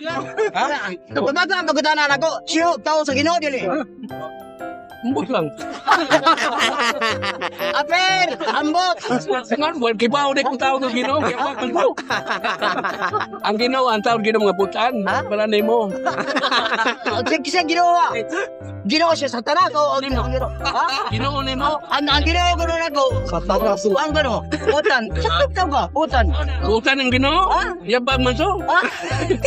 Ha? Pagbago ang pagkutana nako, siyo tao sa Ginoo dili. Ambot lang. Aper, ambot. Ngan buwan kibaw di kung tao ng Ginoo, kaya ba ko. Ang Ginoo ang tao Ginoo mga putan, wala nimo. Sige sa Ginoo. Ah. Ginoo siya sa tanan o ang Ginoo. Ha? Ginoo nimo. Ang Ginoo ko nako. Satanas. Ang gano? Utan. Sakto tao ka? Utan. Putan ang Ginoo. Ha? Yabag man so. Ha?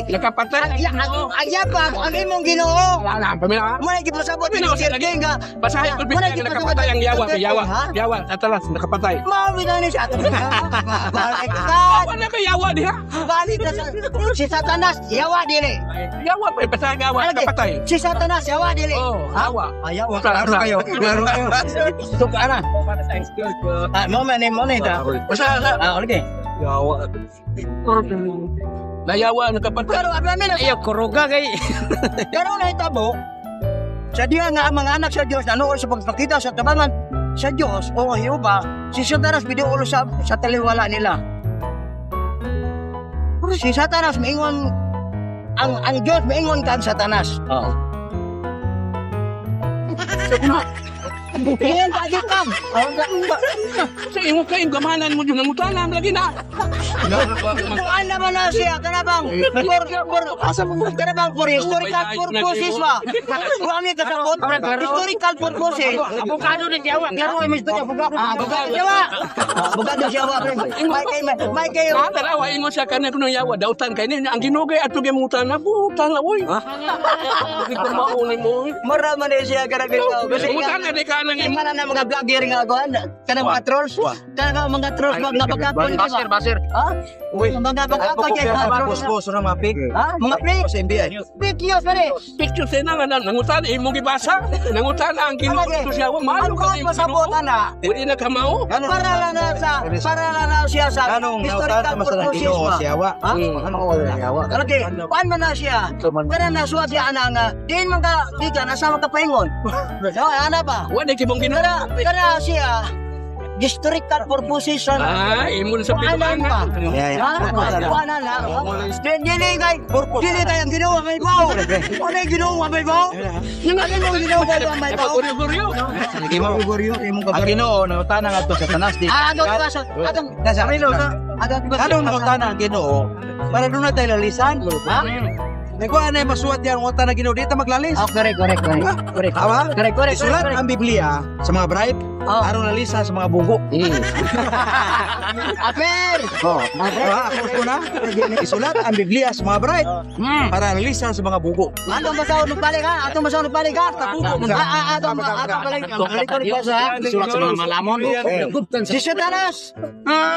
Nakapatay. Ang ang ang yabag ang imong Ginoo. Wala na, pamilya. Mo na gipasabot ni Pamilya, Duterte nga. Basahin ko Wala bigla gipasabot nakapatay ang ni yawa, Duterte, yawa. ha? Yawa, atalas nakapatay. Mao bitaw ni siya. Balik ka. Wala ka yawa diha. Balik ka sa si Satanas, yawa dili. Yawa pa basahin yawa Ano, nakapatay. Si Satanas, yawa dili. Oh, yawa. Ayaw. Klaro kayo. Klaro kayo. Suka na. Ah, mo man mo na ito. Basta sa Ah, okay. Yawa. nayawa nakapatay. Pero abramin na Ayaw, kuruga kay. Pero nahitabo sa diya nga ang mga anak sa Dios nanood sa pagpakita sa tabangan sa Dios o Jehova, si Satanas biduol sa taliwala nila. Pero si Satanas maingon ang Dios maingon kang Satanas. Oo. Ingon ka di kam. Sa imo kay gamanan mo jud nangutana lagi na. Kuan naman na siya kana bang for Asa mo? kana bang for historical purposes ba? Kuan ni kasabot historical purposes. Abogado ni Jawa. Pero ay misto abogado. Ah, abogado siya ba? Abogado siya ba? May kay may kayo. Ah, tarawa ingon siya kanang kuno yawa dautan kay ni ang Ginoo kay ato gyud mutana butan la oy. Bakit ko maunay mo? Mura man eh siya kanang bitaw. Kasi nga Mutana di ka nang kay man na mga vlogger nga ako kanang mga trolls. Kanang mga trolls wag nga pagkapon di ba? Basir, basir. Ha? Uy. Mga pagkapon kay mga trolls. Boss, boss, na mga pig. Ha? Mga play. Sa NBI. Big news man eh. Picture sa nga na nangutana imong gibasa. Nangutana ang Ginoo Ano, to siya wa malo Ang ka kuwan pasabot ana. Wala na ka mao. Para lang na sa para lang na siya sa Anong historical nautana man sa purposes Ginoo ba? siya wa? Ha? Ano ko wala yawa? Kalagi, kuan man na siya. Kana na suwat siya ana nga diin man ka gikan asa man ka paingon. No, ana ba? Wa di kibong Ginoo. Kana kana siya historical purposes sa Ah, imo na sa Kuanan pa. Yeah, Ha? yeah. Kuanan na. Dili kay dili kay ang Ginoo may bawo. Ano ang Ginoo may bawo? Ano ang Ginoo may bawo? Guryo-guryo. Imo Ang Ginoo nautana nga to sa tanas di. Ah, atong ba sa atong Nasa atong ba Anong nautana ang Ginoo? Para doon na tayo lalisan. Ha? Nagkuha na yung masuwat yan, ang na Ginoo dito maglalis. Ah, correct, correct, correct. Correct. Tama? Correct, correct. Isulat correct. ang Biblia sa mga bribe, Oh. aron lalisa sa mga bugo. Aper! Oh. Diba? Ako ko na. Isulat ang Biblia sa mga bribe para lalisa sa mga bugo. Atong basahon ng balik ha? Atong basahon ng balik ha? Ah, ah, atong atong balik. Balik ko rin sa Sulat sa mga malamon. Si Satanas!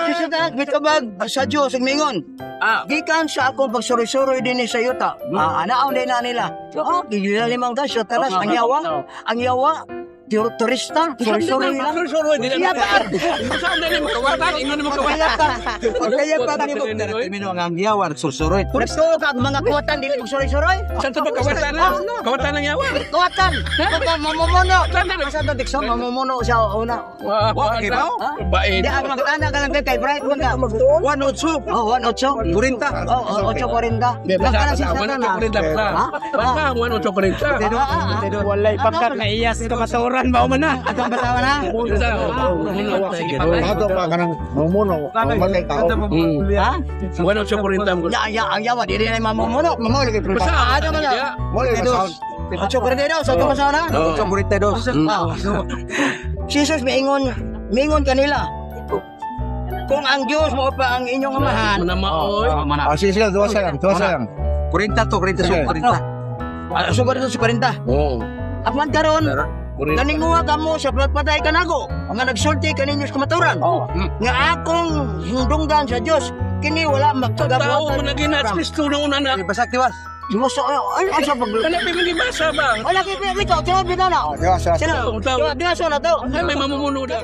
Si Satanas, mitubag sa Diyos, ang mingon. Ah. Gikan sa akong pagsuroy-suroy din sa yuta. Ah, anaon din na nila. Oh, gigilalimang ta, Satanas, ang yawa, ang yawa, turista, suroy-suroy lang. Suroy-suroy di Siya na. pa! Saan na mo kawatan? Ingon mo kawatan. Kaya pa ni mo mino ang yawa nagsursuroy. Nagtuo ka ang mga kuwatan, dili magsuroy-suroy. Saan sa kawatan na? Kawatan ng yawa. Kuwatan! Kuwatan, mamumuno! Asa to, Dixon, mamumuno siya una. Wa wa Kibaw? Bait. Di ang mga anak ka lang kay Bright man ka. 1-8. Oh, 1-8. Kurinta. Oh, 8.40. Basta na si Satanas. 1.40. Ha? Basta 1.40. Ah, ah, ah. Walay pagkat na iyas kamaturan ba man na. Atong basawa na. Ato pa kanang mumuno, matay tao. Ha? 1.40 mo. Ya, ya, ang yawa dili na mamumuno. Mamulo kay Basta Ah, ano man na? Mo ni sound. 8.42 atong basawa na. Oh. 8.42. Ah. Si Jesus miingon, miingon kanila. Kung ang Diyos mo pa ang inyong amahan, Mana maoy. Ah, sige sige, duwa sa lang, duwa sa lang. 40 to, 40 40. ah, sugod ito sa 40. Oo. Apan karon, naninguha kamo sa pagpatay kanago, nga nagsulti kaninyo sa kamaturan. Nga akong hindunggan sa Diyos, kini wala Tao magkagabuatan. mo na ginas Kristo na una na. Basak tiwas. Muso, ay, ay, sa pag... Kana pa imong gibasa ba? Wala kay ito, tinawag na. Duwa sa. Sino? Tao. Duwa sa na to. Ay may mamumuno na.